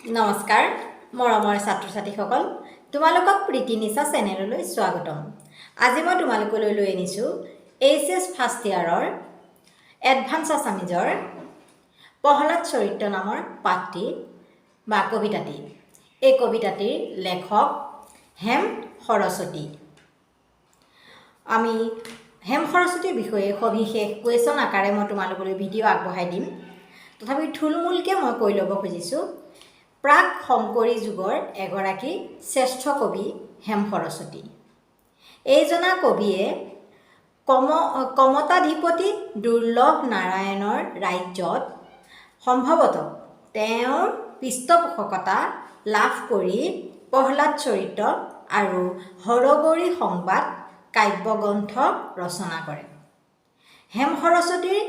নমস্কাৰ মৰমৰ ছাত্ৰ ছাত্ৰীসকল, তোমালোকক প্ৰীতি নিচা চেনেললৈ স্বাগতম। আজি মই তোমালোকলৈ লৈ আনিছোঁ এইচ এছ ফাৰ্ষ্ট ইয়াৰৰ এডভান্স আছামিজৰ প্ৰহ্লাদ চৰিত্ৰ নামৰ পাঠটি বা কবিতাটি। এই কবিতাটিৰ লেখক হেম সৰস্বতী। আমি হেম সৰস্বতীৰ বিষয়ে সবিশেষ কুৱেশ্যন আকাৰে মই তোমালোকলৈ ভিডিঅ' আগবঢ়াই দিম। তথাপি থুলমূলকৈ মই কৈ ল'ব খুজিছোঁ, প্ৰাক শংকৰী যুগৰ এগৰাকী শ্ৰেষ্ঠ কবি হেম সৰস্বতী। এইজনা কবিয়ে কমতাধিপতি দুৰ্লভ নাৰায়ণৰ ৰাজ্যত সম্ভৱতঃ তেওঁৰ পৃষ্ঠপোষকতা লাভ কৰি প্ৰহ্লাদ চৰিত্ৰ আৰু হৰগৌৰী সংবাদ কাব্যগ্ৰন্থ ৰচনা কৰে। হেম সৰস্বতীৰ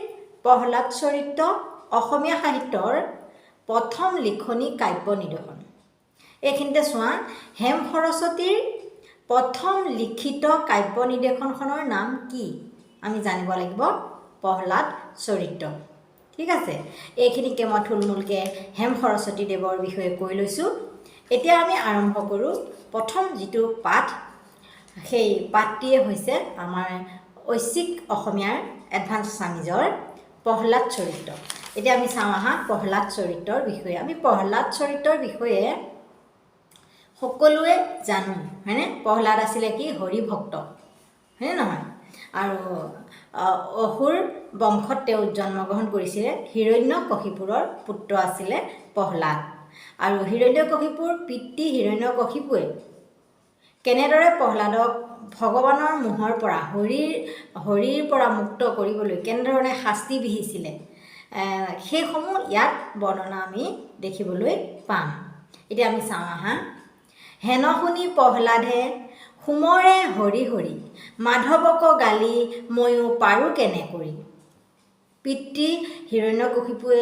প্ৰহ্লাদ চৰিত্ৰ অসমীয়া সাহিত্যৰ প্ৰথম লিখনি কাব্য নিদৰ্শন। এইখিনিতে চোৱা, হেম সৰস্বতীৰ প্ৰথম লিখিত কাব্য নিদৰ্শনখনৰ নাম কি আমি জানিব লাগিব, প্ৰহ্লাদ চৰিত্ৰ। ঠিক আছে, এইখিনিকে মই থুলমূলকৈ হেম সৰস্বতী দেৱৰ বিষয়ে কৈ লৈছোঁ। এতিয়া আমি আৰম্ভ কৰোঁ। প্ৰথম যিটো পাঠ, সেই পাঠটিয়ে হৈছে আমাৰ ঐচ্ছিক অসমীয়াৰ এডভান্স আছামিজৰ প্ৰহ্লাদ চৰিত্ৰ। এতিয়া আমি চাওঁ আহা প্ৰহ্লাদ চৰিত্ৰৰ বিষয়ে। আমি প্ৰহ্লাদ চৰিত্ৰৰ বিষয়ে সকলোৱে জানো, হয়নে? প্ৰহ্লাদ আছিলে কি হৰিভক্ত, হয়নে নহয়? আৰু অসুৰ বংশত তেওঁ জন্মগ্ৰহণ কৰিছিলে। হিৰণ্য কশিপুৰৰ পুত্ৰ আছিলে প্ৰহ্লাদ। আৰু হিৰণ্য কশিপুৰ পিতৃ হিৰণ্য কশিপুৱে কেনেদৰে প্ৰহ্লাদক ভগৱানৰ মোহৰ পৰা, হৰিৰ পৰা মুক্ত কৰিবলৈ কেনেধৰণে শাস্তি বিহিছিলে, সেইসমূহ ইয়াত বৰ্ণনা আমি দেখিবলৈ পাম। এতিয়া আমি চাওঁ আহা। হেন শুনি প্ৰহ্লাদে সুমৰে হৰি হৰি, মাধৱক গালি ময়ো পাৰোঁ কেনে কৰি। পিতৃ হিৰণ্যকশিপুৱে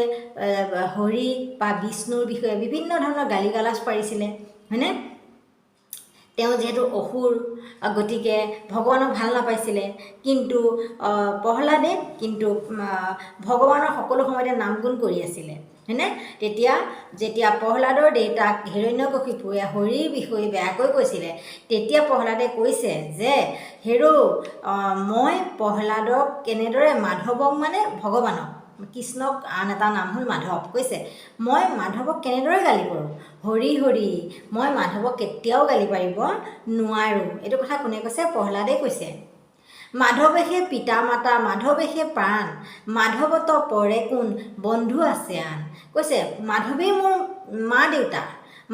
হৰি বা বিষ্ণুৰ বিষয়ে বিভিন্ন ধৰণৰ গালি গালাজ পাৰিছিলে, হয়নে? তেওঁ যিহেতু অসুৰ, গতিকে ভগৱানক ভাল নাপাইছিলে। কিন্তু প্ৰহ্লাদে কিন্তু ভগৱানৰ সকলো সময়তে নাম গুণ কৰি আছিলে, হয়নে? তেতিয়া যেতিয়া প্ৰহ্লাদৰ দেউতাক হিৰণ্যকশিপুৱে হৰিৰ বিষয়ে বেয়াকৈ কৈছিলে, তেতিয়া প্ৰহ্লাদে কৈছে যে হেৰৌ, মই প্ৰহ্লাদক কেনেদৰে, মাধৱক মানে ভগৱানক, কৃষ্ণক আন এটা নাম হ'ল মাধৱ, কৈছে মই মাধৱক কেনেদৰে গালি পাৰোঁ? হৰি হৰি, মই মাধৱক কেতিয়াও গালি পাৰিব নোৱাৰোঁ। এইটো কথা কোনে কৈছে? প্ৰহ্লাদে কৈছে। মাধৱেসে পিতা মাতা, মাধৱেসে প্ৰাণ, মাধৱত পৰে কোন বন্ধু আছে আন। কৈছে মাধৱেই মোৰ মা দেউতা,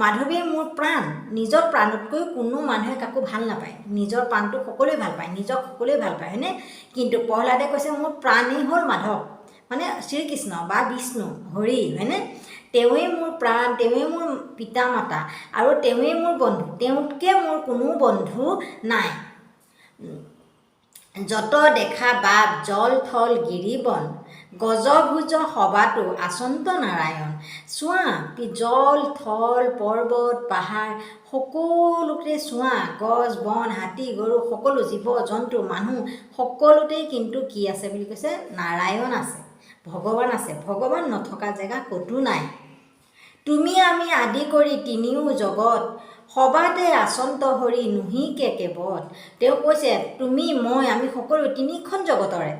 মাধৱেই মোৰ প্ৰাণ। নিজৰ প্ৰাণতকৈ কোনো মানুহে কাকো ভাল নাপায়। নিজৰ প্ৰাণটো সকলোৱে ভাল পায়, নিজক সকলোৱে ভাল পায়, হয়নে? কিন্তু প্ৰহ্লাদে কৈছে মোৰ প্ৰাণেই হ'ল মাধৱ, মানে শ্ৰীকৃষ্ণ বা বিষ্ণু হৰি, হয়নে? তেওঁৱেই মোৰ প্ৰাণ, তেওঁৱেই মোৰ পিতা মাতা আৰু তেওঁৱেই মোৰ বন্ধু। তেওঁতকৈ মোৰ কোনো বন্ধু নাই। যত দেখা বাপ জল থল গিৰিবন, গজভুজ সবাতো আচন্ত নাৰায়ণ। চোৱা, জল থল পৰ্বত পাহাৰ সকলোতে চোৱা, গছ বন হাতী গৰু সকলো জীৱ জন্তু মানুহ সকলোতেই কিন্তু কি আছে বুলি কৈছে? নাৰায়ণ আছে, ভগৱান আছে। ভগৱান নথকা জেগা ক'তো নাই। তুমি আমি আদি কৰি তিনিও জগত, সবাতে আচন্ত হৰি নুহিকে কেৱত। তেওঁ কৈছে তুমি মই আমি সকলো তিনিখন জগতৰে,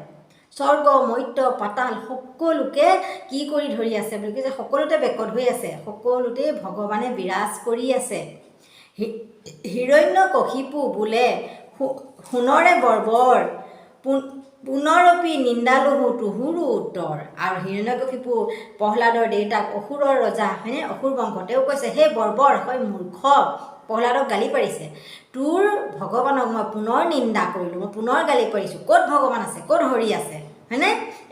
স্বৰ্গ মৰ্ত্য পাতাল সকলোকে কি কৰি ধৰি আছে বুলি কৈছে? সকলোতে বেকত হৈ আছে, সকলোতেই ভগৱানে বিৰাজ কৰি আছে। হিৰণ্য কশিপু বোলে সোণৰে বৰ্বৰ, পুনৰপি নিন্দালোহো তোহোৰো উত্তৰ। আৰু হিৰণ্যকশিপু প্ৰহ্লাদৰ দেউতাক অসুৰৰ ৰজা, হয়নে? অসুৰ বংশ। তেওঁ কৈছে সেই বৰ্বৰ, হয় মূৰ্খ, প্ৰহ্লাদক গালি পাৰিছে, তোৰ ভগৱানক মই পুনৰ নিন্দা কৰিলোঁ, মই পুনৰ গালি পাৰিছোঁ। ক'ত ভগৱান আছে, ক'ত হৰি আছে, হয়নে?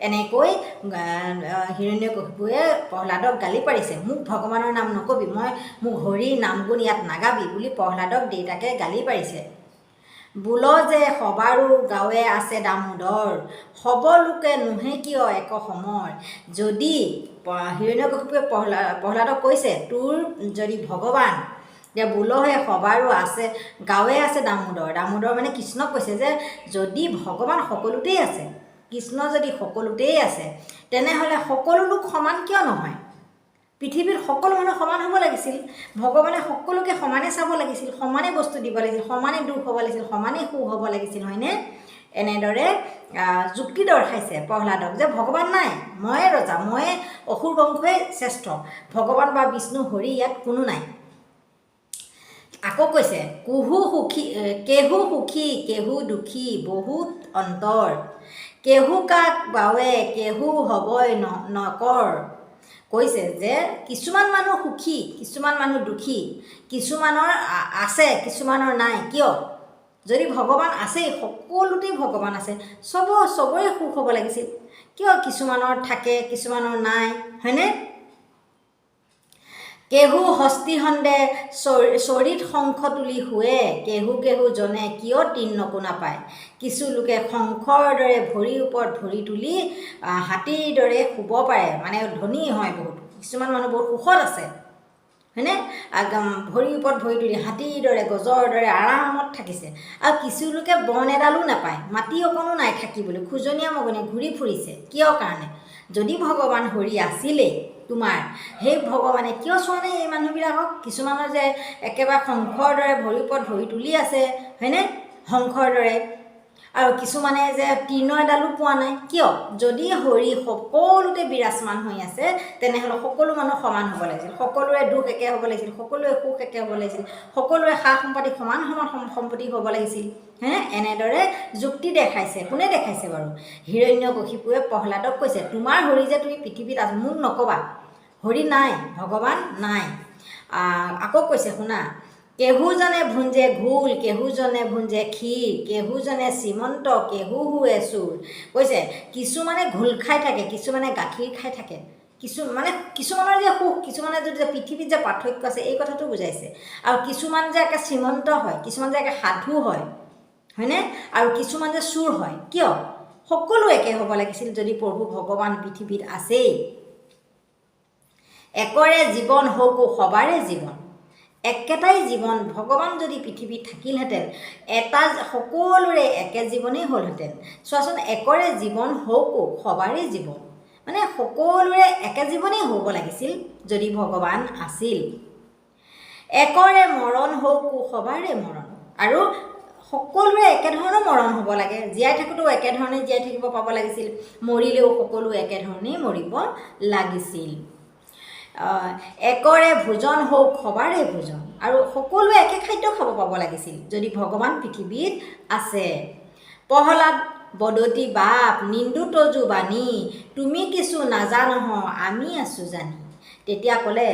এনেকৈ হিৰণ্যকশিপুৱে প্ৰহ্লাদক গালি পাৰিছে। মোক ভগৱানৰ নাম নকবি, মই মোক হৰিৰ নাম গুণ ইয়াত নাগাবি বুলি প্ৰহ্লাদক দেউতাকে গালি পাৰিছে। বোল যে সবাৰো গাঁৱে আছে দামোদৰ, সব লোকে নোহে কিয় এক সমৰ। যদি হিৰণ্যকশিপুৱে প্ৰহ্লাদক কৈছে তোৰ যদি ভগৱান যে বোলহে সবাৰো আছে গাঁৱে আছে দামোদৰ, দামোদৰ মানে কৃষ্ণক কৈছে যে যদি ভগৱান সকলোতেই আছে, কৃষ্ণ যদি সকলোতেই আছে, তেনেহ'লে সকলো লোক সমান কিয় নহয়? পৃথিৱীৰ সকলো মানুহ সমান হ'ব লাগিছিল। ভগৱানে সকলোকে সমানে চাব লাগিছিল, সমানে বস্তু দিব লাগিছিল, সমানে দুখ হ'ব লাগিছিল, সমানে সুখ হ'ব লাগিছিল, হয়নে? এনেদৰে যুক্তি দৰ্শাইছে প্ৰহ্লাদক যে ভগৱান নাই, ময়ে ৰজা, ময়ে অসুৰ বংশই শ্ৰেষ্ঠ, ভগৱান বা বিষ্ণু হৰি ইয়াত কোনো নাই। আকৌ কৈছে, কুহু সুখী কেহু সুখী কেহু দুখী বহুত অন্তৰ, কেহু কাক বাৱে কেহু হবই নকৰ। কৈছে যে কিছুমান মানুহ সুখী, কিছুমান মানুহ দুখী, কিছুমানৰ আছে, কিছুমানৰ নাই। কিয়? যদি ভগৱান আছেই, সকলোতেই ভগৱান আছে, চবৰে সুখ হ'ব লাগিছিল। কিয় কিছুমানৰ থাকে, কিছুমানৰ নাই, হয়নে? কেহু হস্তি হন্দে চৰিত শংখ তুলি শুৱে, কেহু কেহু জনে কিয় তৃণকো নাপায়। কিছু লোকে শংখৰ দৰে ভৰিৰ ওপৰত ভৰি তুলি হাতীৰ দৰে শুব পাৰে, মানে ধনী হয় বহুত, কিছুমান মানুহ বহুত সুখত আছে, হয়নে? ভৰিৰ ওপৰত ভৰি তুলি হাতীৰ দৰে গজৰ দৰে আৰামত থাকিছে। আৰু কিছু লোকে বন এডালো নাপায়, মাটি অকণো নাই থাকিবলৈ, খোজনীয়া মগনীয়া ঘূৰি ফুৰিছে। কিয় কাৰণে? যদি ভগৱান হৰি আছিলেই তোমাৰ, সেই ভগৱানে কিয় চোৱা নাই এই মানুহবিলাকক? কিছুমানৰ যে একেবাৰে শংখৰ দৰে ভৰিৰ ওপৰত ভৰি তুলি আছে, হয়নে, শংখৰ দৰে, আৰু কিছুমানে যে তৃণ এডালো পোৱা নাই, কিয়? যদি হৰি সকলোতে বিৰাজমান হৈ আছে, তেনেহ'লে সকলো মানুহ সমান হ'ব লাগিছিল, সকলোৰে দুখ একে হ'ব লাগিছিল, সকলোৰে সুখ একে হ'ব লাগিছিল, সকলোৰে সা সম্পত্তি সমান সমান সম্পত্তি হ'ব লাগিছিল। হে, এনেদৰে যুক্তি দেখাইছে। কোনে দেখাইছে বাৰু? হিৰণ্যকশিপুৱে প্ৰহ্লাদক কৈছে, তোমাৰ হৰি যে তুমি পৃথিৱীত আছা, মোক নক'বা, হৰি নাই, ভগৱান নাই। আকৌ কৈছে শুনা, কেহুজনে ভুঞ্জে ঘোল, কেহুজনে ভুঞ্জে ক্ষীৰ, কেহুজনে শ্ৰীমন্ত, কেহু হোৱে চোৰ। কৈছে কিছুমানে ঘোল খাই থাকে, কিছুমানে গাখীৰ খাই থাকে, কিছুমানৰ যে সুখ, কিছুমানে যদি যে পৃথিৱীত যে পাৰ্থক্য আছে, এই কথাটো বুজাইছে। আৰু কিছুমান যে একে শ্ৰীমন্ত হয়, কিছুমান যে একে সাধু হয়, হয়নে? আৰু কিছুমান যে চোৰ হয়, কিয়? সকলো একে হ'ব লাগিছিল যদি প্ৰভু ভগৱান পৃথিৱীত আছেই। একৰে জীৱন হওকো সবাৰে জীৱন, একেটাই জীৱন। ভগৱান যদি পৃথিৱীত থাকিলহেঁতেন, এটা সকলোৰে একে জীৱনেই হ'লহেঁতেন। চোৱাচোন, একৰে জীৱন হওকো সবাৰে জীৱন, মানে সকলোৰে একে জীৱনেই হ'ব লাগিছিল যদি ভগৱান আছিল। একৰে মৰণ হওকো সবাৰে মৰণ, আৰু সকলোৰে একেধৰণৰ মৰণ হ'ব লাগে। জীয়াই থাকোঁতেও একেধৰণে জীয়াই থাকিব পাব লাগিছিল, মৰিলেও সকলো একেধৰণেই মৰিব লাগিছিল। একৰে ভোজন হওক সবাৰে ভোজন, আৰু সকলোৱে একে খাদ্য খাব পাব লাগিছিল যদি ভগৱান পৃথিৱীত আছে। প্ৰহ্লাদ বদতি বাপ নিন্দু তজু বাণী, তুমি কিছু নাজানহ আমি আছো জানি। তেতিয়া ক'লে,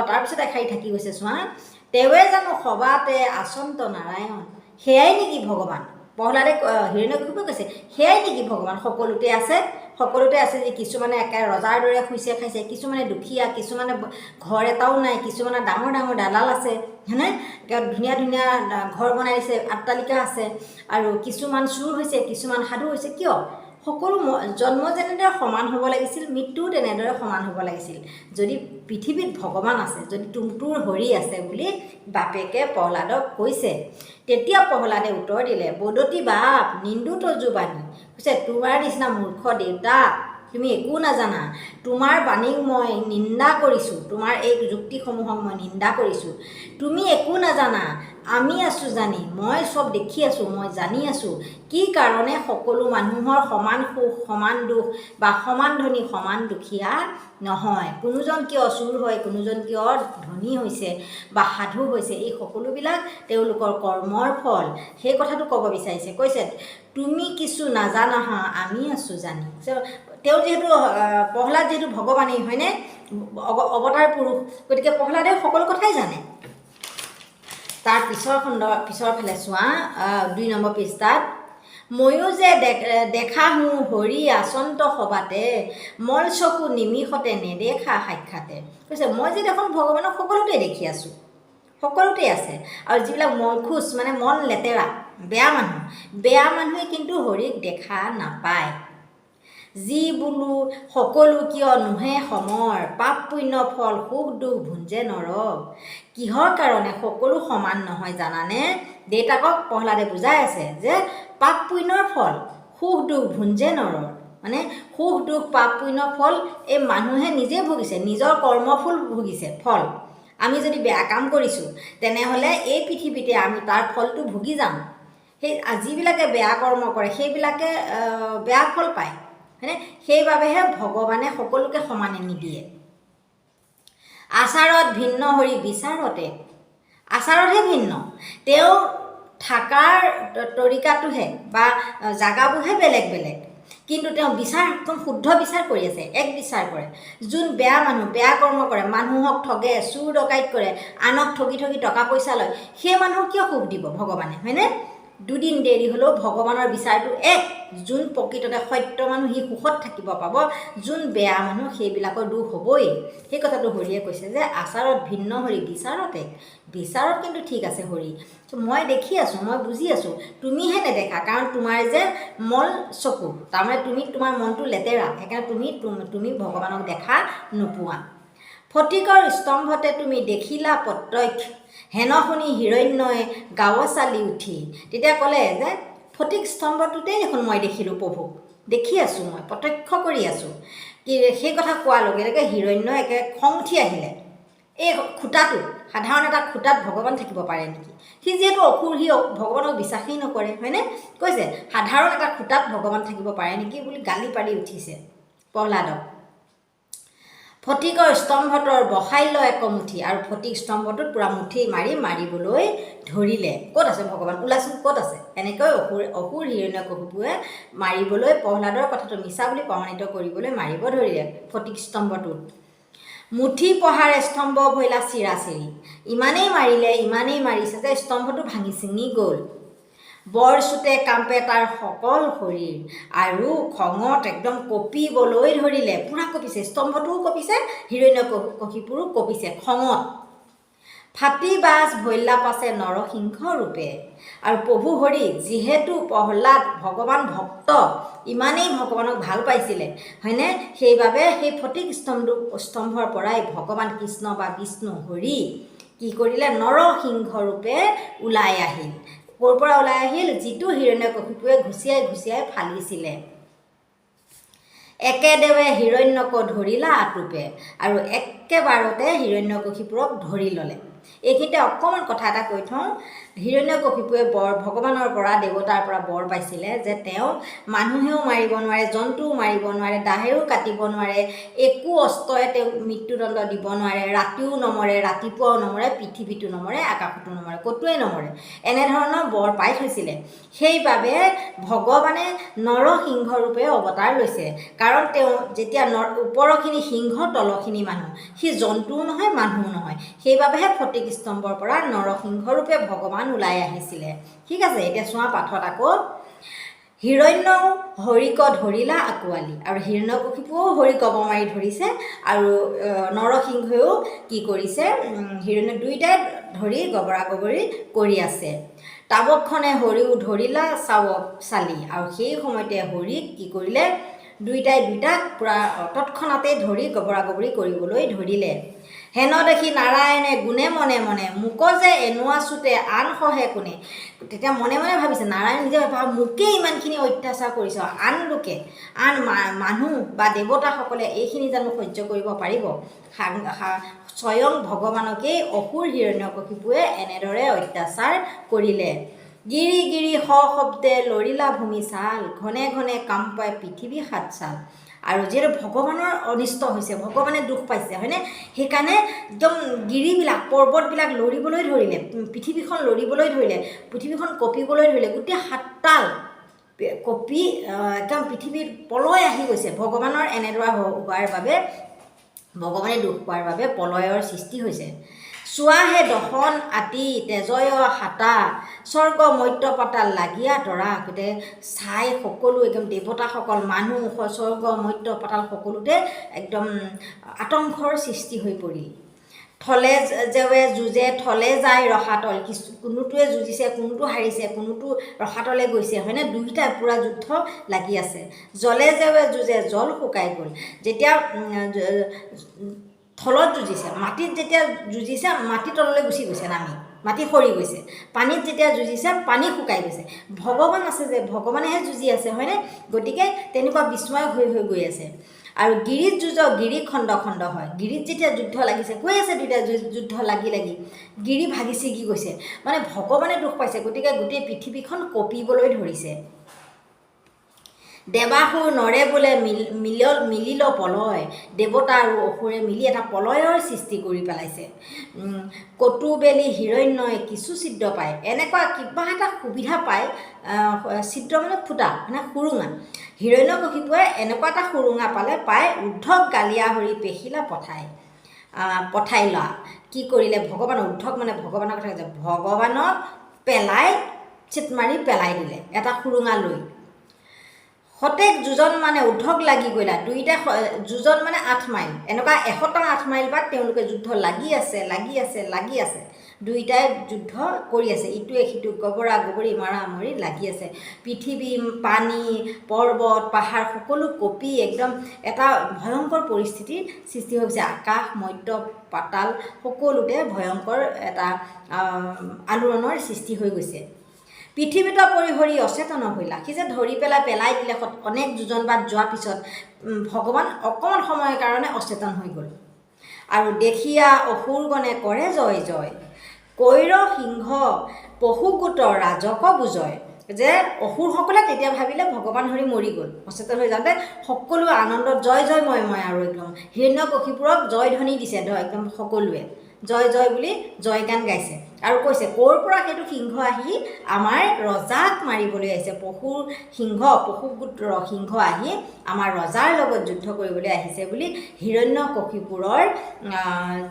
তাৰপিছত এষাৰি থাকি গৈছে চোৱা, তেওঁৱে জানো সবাতে আচন্ত নাৰায়ণ, সেয়াই নেকি ভগৱান? প্ৰহ্লাদে হিৰণ্যকশিপুৱে কৈছে, সেয়াই নেকি ভগৱান? সকলোতে আছে, সকলোতে আছে যে কিছুমানে একে ৰজাৰ দৰে শুইছে খাইছে, কিছুমানে দুখীয়া, কিছুমানে ঘৰ এটাও নাই, কিছুমানে ডাঙৰ ডাঙৰ দালাল আছে, হয়নে? ধুনীয়া ধুনীয়া ঘৰ বনাই দিছে, অট্টালিকা আছে, আৰু কিছুমান চোৰ হৈছে, কিছুমান সাধু হৈছে। কিয়? সকলো জন্ম যেনেদৰে সমান হ'ব লাগিছিল, মৃত্যুও তেনেদৰে সমান হ'ব লাগিছিল যদি পৃথিৱীত ভগৱান আছে, যদি তোৰ হৰি আছে বুলি বাপেকে প্ৰহ্লাদক কৈছে। তেতিয়া প্ৰহ্লাদে উত্তৰ দিলে, বদতি বাপ নিন্দু তজু বাণী। কৈছে তোমাৰ নিচিনা মূৰ্খ দেউতা, তুমি একো নাজানা, তোমাৰ বাণীক মই নিন্দা কৰিছোঁ, তোমাৰ এই যুক্তিসমূহক মই নিন্দা কৰিছোঁ। তুমি একো নাজানা, আমি আছোঁ জানি, মই চব দেখি আছোঁ, মই জানি আছোঁ কি কাৰণে সকলো মানুহৰ সমান সুখ, সমান দুখ বা সমান ধনী, সমান দুখীয়া নহয়। কোনোজন কিয় চোৰ হয়, কোনোজন কিয় ধনী হৈছে বা সাধু হৈছে, এই সকলোবিলাক তেওঁলোকৰ কৰ্মৰ ফল। সেই কথাটো ক'ব বিচাৰিছে। কৈছে তুমি কিছু নাজানাহা, আমি আছোঁ জানি। তেওঁ যিহেতু প্ৰহ্লাদ যিহেতু ভগৱানেই, হয়নে, অৱতাৰ পুৰুষ, গতিকে প্ৰহ্লাদে সকলো কথাই জানে। তাৰ পিছৰ খণ্ড পিছৰ ফালে চোৱা, 2 নম্বৰ পৃষ্ঠাত, ময়ো যে দেখা হওঁ হৰি আচন্ত সবাতে, মল চকু নিমিষতে নেদেখা সাক্ষাতে। কৈছে মই যে দেখোন ভগৱানক সকলোতে দেখি আছোঁ, সকলোতে আছে। আৰু যিবিলাক মলখোজ মানে মন লেতেৰা বেয়া মানুহ, বেয়া মানুহে কিন্তু হৰিক দেখা নাপায়। যি বোলো সকলো কিয় নোহে সমৰ, পাপ পুণ্য ফল সুখ দুখ ভুঞ্জে নৰ। কিহৰ কাৰণে সকলো সমান নহয় জানানে? দেউতাকক প্ৰহ্লাদে বুজাই আছে যে পাপ পুণ্যৰ ফল সুখ দুখ ভুঞ্জে নৰ, মানে সুখ দুখ পাপ পুণ্য ফল এই মানুহে নিজে ভুগিছে, নিজৰ কৰ্মফল ভুগিছে। ফল আমি যদি বেয়া কাম কৰিছোঁ, তেনেহ'লে এই পৃথিৱীতে আমি তাৰ ফলটো ভুগি যাম। সেই যিবিলাকে বেয়া কৰ্ম কৰে, সেইবিলাকে বেয়া ফল পায়, হয়নে? সেইবাবেহে ভগৱানে সকলোকে সমানে নিদিয়ে। আচাৰত ভিন্ন হৰি বিচাৰতে, আচাৰতহে ভিন্ন। তেওঁ থকাৰ তৰিকাটোহে বা জাগাবোৰহে বেলেগ বেলেগ, কিন্তু তেওঁ বিচাৰ একদম শুদ্ধ বিচাৰ কৰি আছে, এক বিচাৰ কৰে। যোন বেয়া মানুহ, বেয়া কৰ্ম কৰে, মানুহক ঠগে, চুৰ ডকাইত কৰে, আনক ঠগি ঠগি টকা পইচা লয়, সেই মানুহক কিয় সুখ দিব ভগৱানে, হয়নে? দুদিন দেৰি হ'লেও ভগৱানৰ বিচাৰটো এক। যোন প্ৰকৃততে সত্য মানুহ, সি সুখত থাকিব পাব। যোন বেয়া মানুহ, সেইবিলাকৰ দুখ হ'বই। সেই কথাটো হৰিয়ে কৈছে যে আচাৰত ভিন্ন হৰি বিচাৰত এক। বিচাৰত কিন্তু ঠিক আছে হৰি। মই দেখি আছোঁ, মই বুজি আছোঁ, তুমিহে নেদেখা, কাৰণ তোমাৰ যে মল চকু, তাৰমানে তুমি তোমাৰ মনটো লেতেৰা, সেইকাৰণে তুমি তুমি ভগৱানক দেখা নোপোৱা। ফটিকৰ স্তম্ভতে তুমি দেখিলা প্ৰত্যক্ষ, হেন শুনি হিৰণ্যই গাৱ চালি উঠি। তেতিয়া ক'লে যে ফটিক স্তম্ভটোতেই দেখোন মই দেখিলোঁ প্ৰভুক, দেখি আছোঁ, মই প্ৰত্যক্ষ কৰি আছোঁ। কি সেই কথা কোৱাৰ লগে লগে হিৰণ্য একে খং উঠি আহিলে। এই খুঁটাটোত, সাধাৰণ এটা খুঁটাত ভগৱান থাকিব পাৰে নেকি? সি যিহেতু অসুৰ, সি ভগৱানক বিশ্বাসেই নকৰে, হয়নে? কৈছে সাধাৰণ এটা খুঁটাত ভগৱান থাকিব পাৰে নেকি বুলি গালি পাৰি উঠিছে প্ৰহ্লাদক। ফটিকৰ স্তম্ভতৰ বসাইল একমুঠি, আৰু ফটিক স্তম্ভটোত পূৰা মুঠি মাৰি মাৰিবলৈ ধৰিলে। ক'ত আছে ভগৱান, ওলাচোন, ক'ত আছে? এনেকৈ অসুৰ হিৰণ্যকশিপুৱে মাৰিবলৈ, প্ৰহ্লাদৰ কথাটো মিছা বুলি প্ৰমাণিত কৰিবলৈ মাৰিব ধৰিলে ফটিক স্তম্ভটোত। মুঠি প্ৰহাৰে স্তম্ভ ভৈলা চিৰা চিৰি। ইমানেই মাৰিলে, ইমানেই মাৰিছে যে স্তম্ভটো ভাঙি ছিঙি গ'ল। বৰ চোটে কাম্পে তাৰ সকল শৰীৰ, আৰু খঙত একদম কঁপিবলৈ ধৰিলে, পূৰা কঁপিছে, স্তম্ভটোও কঁপিছে, হিৰণ্য কশিপুৰো কঁপিছে খঙত। ফাটি বাজ ভৈলা পাছে নৰসিংহ ৰূপে। আৰু প্ৰভু হৰি যিহেতু প্ৰহ্লাদ ভগৱান ভক্ত, ইমানেই ভগৱানক ভাল পাইছিলে, হয়নে? সেইবাবে সেই ফটিক স্তম্ভৰ পৰাই ভগৱান কৃষ্ণ বা বিষ্ণু হৰি কি কৰিলে? নৰসিংহ ৰূপে ওলাই আহিল। ক'ৰ পৰা ওলাই আহিল? যিটো হিৰণ্যকশিপুৱে ঘুচিয়াই ঘুচিয়াই ফালিছিলে। একেদেৱে হিৰণ্যক ধৰিলা আটোপে, আৰু একেবাৰতে হিৰণ্যকশিপুৰক ধৰি ল'লে। এইখিনিতে অকণমান কথা এটা কৈ থওঁ। হিৰণ্যকশিপুৱে বৰ ভগৱানৰ পৰা, দেৱতাৰ পৰা বৰ পাইছিলে যে তেওঁ মানুহেও মাৰিব নোৱাৰে, জন্তুও মাৰিব নোৱাৰে, দাহেও কাটিব নোৱাৰে, একো অস্ত্ৰই তেওঁক মৃত্যুদণ্ড দিব নোৱাৰে, ৰাতিও নমৰে, ৰাতিপুৱাও নমৰে, পৃথিৱীতো নমৰে, আকাশতো নমৰে, ক'তোৱেই নমৰে, এনেধৰণৰ বৰ পাই থৈছিলে। সেইবাবে ভগৱানে নৰসিংহ ৰূপে অৱতাৰ লৈছে, কাৰণ তেওঁ যেতিয়া ওপৰৰখিনি সিংহ, তলৰখিনি মানুহ, সি জন্তুও নহয়, মানুহো নহয়। সেইবাবেহে ফটিক স্তম্ভৰ পৰা নৰসিংহ ৰূপে ভগৱান ওলাই আহিছিলে। ঠিক আছে, এতিয়া চোৱা পাঠত আকৌ। হিৰণ্য হৰিক ধৰিলা আঁকোৱালি, আৰু হিৰণ্যকশিপুও হৰিক গব মাৰি ধৰিছে, আৰু নৰসিংহয়ো কি কৰিছে, হিৰণ্য দুয়োটাই ধৰি গবৰা গবৰি কৰি আছে। তাৱক্ষণে হৰিও ধৰিলা চাৱক চালি, আৰু সেই সময়তে হৰিক কি কৰিলে, দুয়োটাই দুয়োটাক পূৰা তৎক্ষণাতে ধৰি গবৰা গবৰি কৰিবলৈ ধৰিলে। হেন দেখি নাৰায়ণে গুণে মনে মনে, মোক যে এনুৱা চোটে আন সহে কোনে। তেতিয়া মনে মনে ভাবিছে নাৰায়ণ, নিজে ভাবে মোকেই ইমানখিনি অত্যাচাৰ কৰিছ, আন লোকে, আন মানুহ বা দেৱতাসকলে এইখিনি জানো সহ্য কৰিব পাৰিব? স্বয়ং ভগৱানকেই অসুৰ হিৰণ্যকশিপুৱে এনেদৰে অত্যাচাৰ কৰিলে। গিৰি গিৰি সশব্দে লৰিলা ভূমি চাল, ঘনে ঘনে কাম্পাই পৃথিৱী সাত চাল। আৰু যিহেতু ভগৱানৰ অনিষ্ট হৈছে, ভগৱানে দুখ পাইছে, হয়নে? সেইকাৰণে একদম গিৰিবিলাক, পৰ্বতবিলাক লৰিবলৈ ধৰিলে, পৃথিৱীখন লৰিবলৈ ধৰিলে, পৃথিৱীখন কঁপিবলৈ ধৰিলে, গোটেই সাততাল কঁপি একদম পৃথিৱীত প্ৰলয় আহি গৈছে। ভগৱানৰ এনেদৰে হোৱাৰ বাবে, ভগৱানে দুখ পোৱাৰ বাবে প্ৰলয়ৰ সৃষ্টি হৈছে। চোৱাহে দশন আতি তেজয় হাতা, স্বৰ্গ মৰ্ত্য পাতাল লাগিয়া তৰা। গতিকে চাই সকলো একদম দেৱতাসকল, মানুহ, স্বৰ্গ মৰ্ত্য পাতাল সকলোতে একদম আতংকৰ সৃষ্টি হৈ পৰিল। থলে যেৱে যুঁজে থলে যায় ৰসাতল, কিছু কোনোটোৱে যুঁজিছে, কোনোটো হাৰিছে, কোনোটো ৰসাতলে গৈছে, হয়নে? দুয়োটা পূৰা যুদ্ধ লাগি আছে। জলে যেৱে যুঁজে জল শুকাই গ'ল। যেতিয়া থলত যুঁজিছে, মাটিত যেতিয়া যুঁজিছে, মাটি তললৈ গুচি গৈছে নামি, মাটি সৰি গৈছে। পানীত যেতিয়া যুঁজিছে, পানী শুকাই গৈছে। ভগৱান আছে যে, ভগৱানেহে যুঁজি আছে, হয়নে? গতিকে তেনেকুৱা বিস্ময় হৈ হৈ গৈ আছে। আৰু গিৰিত যুঁজ গিৰি খণ্ড খণ্ড হয়। গিৰিত যেতিয়া যুদ্ধ লাগিছে, গৈ আছে দুইটা যুদ্ধ লাগি লাগি গিৰি ভাগি ছিগি গৈছে, মানে ভগৱানে দুখ পাইছে। গতিকে গোটেই পৃথিৱীখন কঁপিবলৈ ধৰিছে। দেৱাসুৰ নৰে বোলে মিল মিল মিলিল পলয়। দেৱতা আৰু অসুৰে মিলি এটা পলয়ৰ সৃষ্টি কৰি পেলাইছে। কটুবেলি হিৰণ্যই কিছু ছিদ্ৰ পায়, এনেকুৱা কিবা এটা সুবিধা পায়। ছিদ্ৰ মানে ফুটা, মানে সুৰুঙা। হিৰণ্যকশিপুৱে এনেকুৱা এটা সুৰুঙা পালে, পাই উদ্ধৱ গালিয়া হৰি পেশিলা পঠায়, পঠাই লোৱা। কি কৰিলে? ভগৱান, উদ্ধৱ মানে ভগৱানৰ কথা কৈছে, ভগৱানক পেলাই চিট মাৰি পেলাই দিলে এটা সুৰুঙা লৈ। শতেক যোজন মানে উদ্ধৱ লাগি গ'লা দুইটা। যোজন মানে 8 মাইল। এনেকুৱা 100টা 8 মাইল বাট তেওঁলোকে যুদ্ধ লাগি আছে, লাগি আছে, লাগি আছে। দুইটাই যুদ্ধ কৰি আছে, ইটোৱে সিটোক গবৰা গবৰি মাৰা মাৰি লাগি আছে। পৃথিৱী, পানী, পৰ্বত, পাহাৰ সকলো কঁপি একদম এটা ভয়ংকৰ পৰিস্থিতিৰ সৃষ্টি হৈ গৈছে। আকাশ, মধ্য, পাতাল সকলোতে ভয়ংকৰ এটা আলোড়নৰ সৃষ্টি হৈ গৈছে। পৃথিৱীত পৰিহৰি অচেতন হৈলা। সি যে ধৰি পেলাই পেলাই দিলে, অনেক যোজন বাট যোৱাৰ পিছত ভগৱান অকণমান সময়ৰ কাৰণে অচেতন হৈ গ'ল। আৰু দেখিয়া অসুৰগণে কৰে জয় জয়, কৈৰ সিংহ পশুগোট ৰাজক বুজয়। যে অসুৰসকলে তেতিয়া ভাবিলে ভগৱান হৰি মৰি গ'ল। অচেতন হৈ যাওঁতে সকলোৱে আনন্দত জয় জয় ময় ময় আৰু একদম হিৰণ্যকশিপুৰক জয় ধ্বনি দিছে। একদম সকলোৱে জয় জয় বুলি জয় গান গাইছে আৰু কৈছে, ক'ৰ পৰা সেইটো সিংহ আহি আমাৰ ৰজাক মাৰিবলৈ আহিছে? পশুৰ সিংহ, পশুগোত্ৰৰ সিংহ আহি আমাৰ ৰজাৰ লগত যুদ্ধ কৰিবলৈ আহিছে বুলি হিৰণ্যকশিপুৰৰ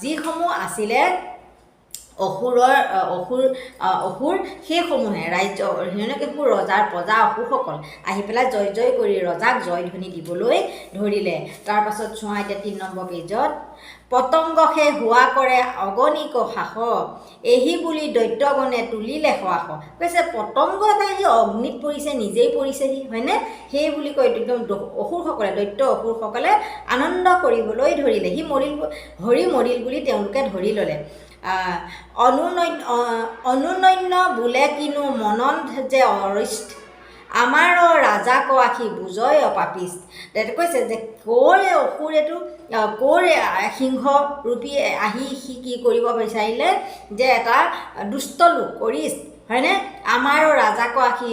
যিসমূহ আছিলে অসুৰৰ অসুৰ, সেইসমূহে ৰাজ্য হিৰণ্যকশিপুৰ ৰজাৰ প্ৰজা অসুৰসকল আহি পেলাই জয় জয় কৰি ৰজাক জয় ধ্বনি দিবলৈ ধৰিলে। তাৰপাছত চোৱা, এতিয়া 3 নম্বৰ পেজত, পতংগসে হোৱা কৰে অগণিক হাস, এহি বুলি দৈত্যগণে তুলিলে সাহস। কৈছে, পতংগ এটা আহি অগ্নিত পৰিছে, নিজেই পৰিছেহি, হয়নে? সেই বুলি কৈ একদম অসুৰসকলে, দৈত্য অসুৰসকলে আনন্দ কৰিবলৈ ধৰিলে। সি মৰিল, হৰি মৰিল বুলি তেওঁলোকে ধৰি ল'লে। অনুনন্য বোলে কিনো মনন যে অৰিষ্ট, আমাৰ ৰাজাক আসি বুজয় পাপিষ্ট। কৈছে যে ক'ৰে অসুৰ এইটো, ক'ৰে সিংহ ৰূপী আহি সি কি কৰিব বিচাৰিলে যে এটা দুষ্ট লোক অৰিষ্ট, হয়নে? আমাৰো ৰাজাক আসি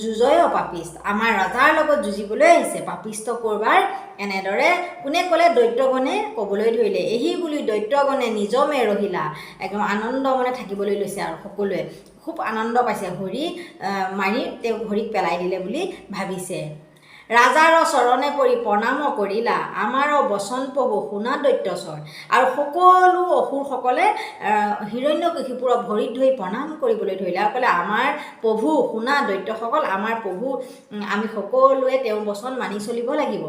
যুঁজয় পাপিষ্ট, আমাৰ ৰজাৰ লগত যুঁজিবলৈ আহিছে পাপিষ্ট ক'ৰবাৰ। এনেদৰে কোনে ক'লে? দৈত্যগণে ক'বলৈ ধৰিলে। এহি বুলি দৈত্যগণে নিজমে ৰহিলা। একদম আনন্দ মনে থাকিবলৈ লৈছে আৰু সকলোৱে খুব আনন্দ পাইছে। হৰি মাৰি তেওঁক হৰিক পেলাই দিলে বুলি ভাবিছে। ৰাজাৰ চৰণে পৰি প্ৰণাম কৰিলা, আমাৰ বচন প্ৰভু শুনা দৈত্যচৰ। আৰু সকলো অসুৰসকলে হিৰণ্যকশিপুৰক ভৰিত ধৰি প্ৰণাম কৰিবলৈ ধৰিলে আৰু ক'লে, আমাৰ প্ৰভু শুনা দৈত্যসকল, আমাৰ প্ৰভু, আমি সকলোৱে তেওঁৰ বচন মানি চলিব লাগিব।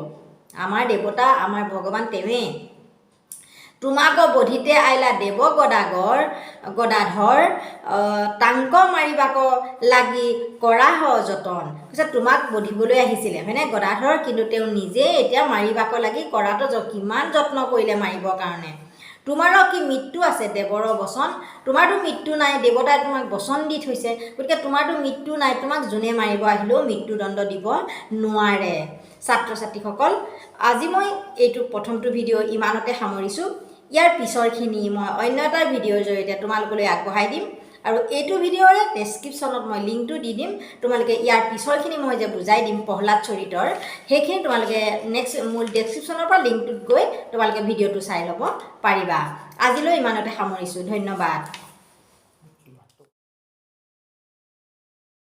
আমাৰ দেৱতা, আমাৰ ভগৱান তেওঁৱেই। তোমাক বধিতে আইলা দেৱ গদাগৰ গদাধৰ, তাংক মাৰিবাক লাগি কৰাহ যতন। কৈছে, তোমাক বধিবলৈ আহিছিলে, হয়নে, গদাধৰ? কিন্তু তেওঁ নিজে এতিয়া মাৰিবাক লাগি কৰাটো কিমান যত্ন কৰিলে মাৰিবৰ কাৰণে। তোমাৰো কি মৃত্যু আছে দেৱৰ বচন? তোমাৰতো মৃত্যু নাই, দেৱতাই তোমাক বচন দি থৈছে। গতিকে তোমাৰতো মৃত্যু নাই, তোমাক যোনে মাৰিব আহিলেও মৃত্যুদণ্ড দিব নোৱাৰে। ছাত্ৰ ছাত্ৰীসকল, আজি মই এইটো প্ৰথমটো ভিডিঅ' ইমানতে সামৰিছোঁ। ইয়াৰ পিছৰখিনি মই অন্য এটা ভিডিঅ'ৰ জৰিয়তে তোমালোকলৈ আগবঢ়াই দিম আৰু এইটো ভিডিঅ'ৰে ডেছক্ৰিপশ্যনত মই লিংকটো দি দিম। তোমালোকে ইয়াৰ পিছৰখিনি মই যে বুজাই দিম প্ৰহ্লাদ চৰিতৰ, সেইখিনি তোমালোকে নেক্সট মোৰ ডেছক্ৰিপশ্যনৰ পৰা লিংকটোত গৈ তোমালোকে ভিডিঅ'টো চাই ল'ব পাৰিবা। আজিলৈ ইমানতে সামৰিছোঁ। ধন্যবাদ।